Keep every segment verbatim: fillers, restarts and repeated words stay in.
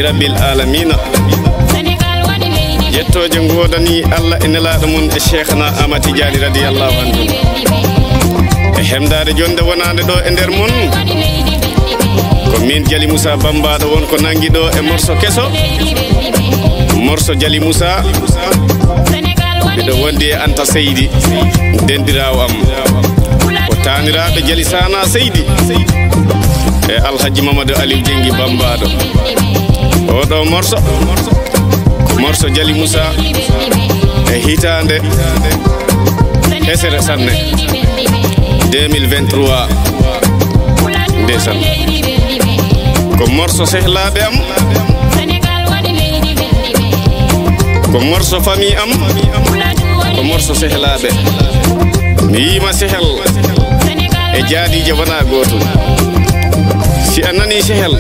Rabbil alamina. Jettooje ngoodani Allah e nelaaɗo mum e Cheikhna Ahmad Tidiane radiyallahu anhu. E hemdaade jonde wonaande ɗo e nder mum. Ko min Jali Moussa Bambaaɗo won ko nangi ɗo e morso keso. Morso Jali Moussa. Miɗo wondi e Anta Seydi, dendiraawo am. Ko taaniraaɓe Jali Sana Seydi. E Alhaji Mamadou Aliou Jengi Bambaaɗo. Oɗo morso, ko morso Jali Moussa e hitaande hesere sanne deux mille vingt-trois. Ndesan. Ko morso sehlaaɓe am. Ko morso famille am. Ko morso sehlaaɓe. Mi yiima sehel e jaadiijo wonaa gootum. Si a nanii sehel,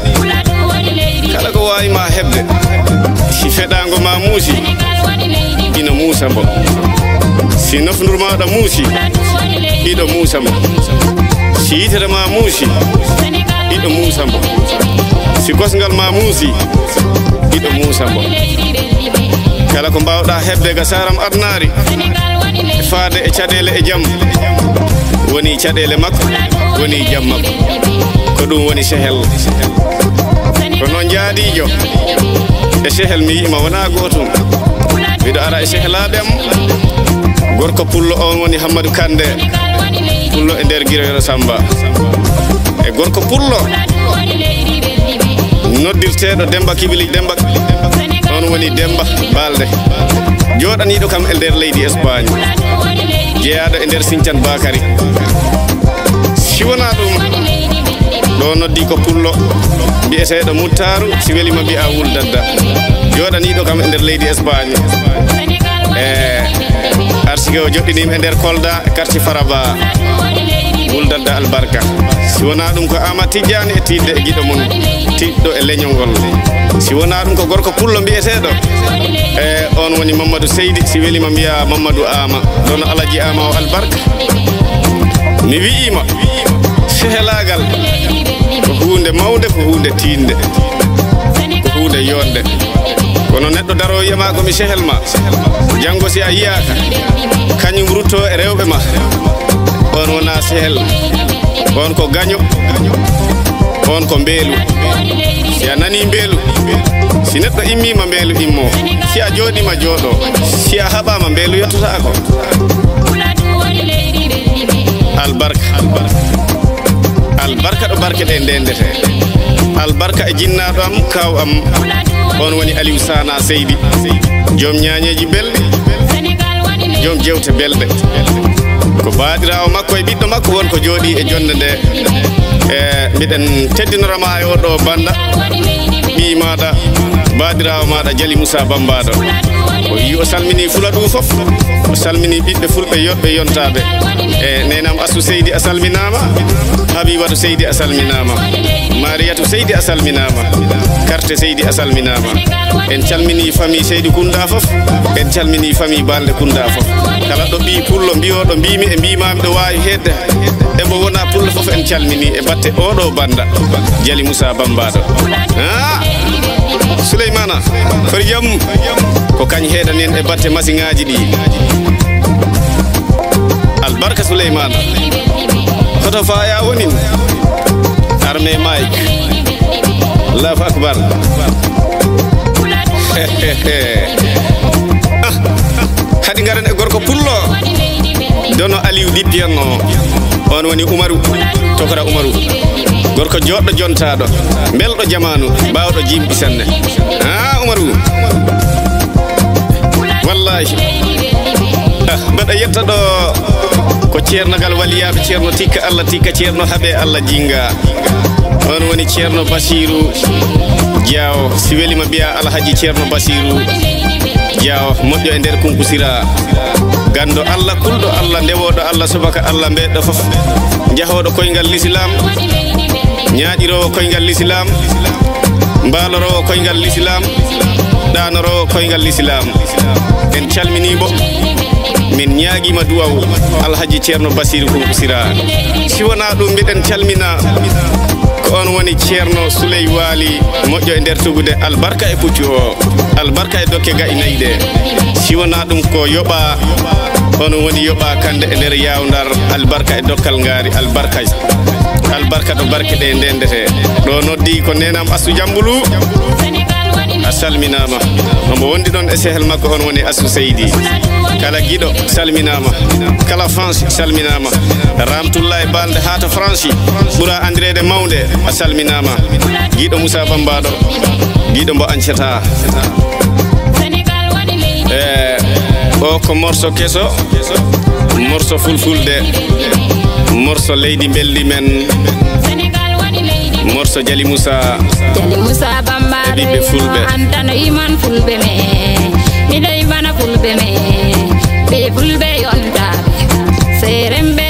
kala ko waawi ma heɓde, si feɗaango ma muusi, ina muusa mbo. Si nofndur maaɗa muusi, iɗo muusa mbo. Si yitere ma muusi, iɗo muusa mbo. Si kosngal ma muusi, iɗo muusa mbo. Kala ko mbaawɗa heɓde ga saaram adnaari, faade e caɗeele e jam, woni caɗeele makko, woni jam makko. Ko ɗum woni sehel. Ko noon jaadiijo e sehel mi yi'ima wonaa gootum. Miɗo ara e sehlaaɓe am. Gorko pullo on woni Hammadou Kande. Pullo e nder Giro Yoro Samba. E gorko pullo noddirteeɗo Demba Kibili Demba. On woni Demba Balde. Jooɗaniiɗo kam e nder leydi Espagne. Jeyaaɗo e nder Siñcan Bakari. Si wonaa ɗum, ɗo noddi ko pullo, mbiyeteeɗo Muttaaru, si weli ma mbiya Wul Dadda. Jooɗaniiɗo kam e nder leydi Espagne. E arsike o joɗɗiniima e nder Kolda, quartier Faraba. Wul Dadda Albarka. Si wonaa ɗum ko Ama Tijjaani e tiiɗde e giɗo mum, tiiɗɗo e leñol ngol. Si wonaa ɗum ko gorko pullo mbiyeteeɗo. E on woni Mamadou Seydi, si weli ma mbiya Mamadou Ama. Ɗon Alaji Ama o Albarka. Mi wi'ima, sehelaagal ko huunde mawnde, ko huunde tiiɗnde, ko huunde yonde. Kono neɗɗo daro wiyama ko mi sehel ma, janngo si a yiyaaka, kañum rutto e rewɓe ma. On wona sehel, on ko gaño, on ko mbeelu. Si a nani mbeelu, si neɗɗo immima mbeelu immo, si a jooɗima jooɗo, si a haɓama mbeelu yettotako. Albarka. Albarka ɗo barke ɗe ndendete. Albarka e jinnaaɗo am, kaaw am. On woni Aliou Sana Seydi. Joom ñaañeeji belɗi. Joom jewte belɗe. Ko baaɗiraawo makko e ɓiɗɗo makko won ko jooɗi e jonde nde. E, mbiɗen teddinora ma e oɗo banda. Ɓii maaɗa, baaɗiraawo maaɗa Jali Moussa Bambaaɗo. O yii o salmini Fula ɗu fof. O salmini ɓiɓɓe fulɓe yotɓe yontaaɓe. E, neenam Asu Seydi a salminaama. Habibatu Seydi a salminaama. Mariyatu Seydi a salminaama. Karte Seydi a salminaama. En calmini famille Seydi Kunda fof. En calmini famille Balde Kunda fof. Kala ɗo ɓii pullo mbiyooɗo mbiimi e mbiimaami ɗo waawi heedde. E mo wona pullo fof en calmini e batte oɗo banda. Jali Moussa Bambaaɗo. Ah! Souleymana, kori jam? Ko kañ heeɗani en e batte masiŋaaji ɗi. Albarka Souleymana. Hoto faaya wonin? Armée Mike. Allahu Akbar. Ah, haɗi ngaren e gorko pullo. Dono Aliou Dippiyanno. On woni Umaru. Tokora Umaru. Gorko joɗɗo jontaaɗo. Belɗo jamaanu. Baawɗo jimɗi sanne. Ah, Umaru. Wallahi. Ah, mbeɗa yetta ɗo ko ceernogal waliyaaɓe, ceerno tikka Allah, tikka ceerno haɓe Allah jinga. On woni ceerno Basiru Diaw. Si weli ma mbiya Alhaji ceerno Basiru Diaw, moƴƴo e nder Kunkusira. Gando Allah, kulɗo Allah, ndewooɗo Allah, subaka Allah, mbeɗɗo fof. Jahooɗo koyngal Lislaam, ñaaƴiroowo koyngal Lislaam, mbaaloroowo koyngal Lislaam, ɗaanoroowo koyngal Lislaam. En calminii mo, min ñaagiima duwaw Alhaji Ceerno Basiiru Kunkusira. Si wonaa ɗum, mbiɗen calmina ko on woni Ceerno Suley Waali, moƴƴo e nder tugude, albarka e puccu o, albarka e dokke ga'i nayi ɗe. Si wonaa ɗum ko yoɓa, hono woni yoɓa kande e nder yaawndar, albarka e dokkal ngaari, albarka, albarka to barke ɗe ndendete. Ɗo noddi ko neenam Assu Jambulu. A salminaama. Omo wondi ɗon e sehel makko, on woni Assu Seydi. Kala giɗo salminaama. Kala France salminaama. Ramtullahi Balde haa to France. Ɓura andireede mawnde, a salminaama. Giɗo Moussa Bambaɗo. Giɗo mbo ancata. Eh, o ko morso keso. Morso fulfulde. Morso leydi beldi men. Morso Jali Moussa. Jali Moussa Bambara. E ɓiɓɓe Fulɓe. Antano iman Fulɓe me. Miɗo imana Fulɓe me. Ɓe Fulɓe yontaɓe. Serembe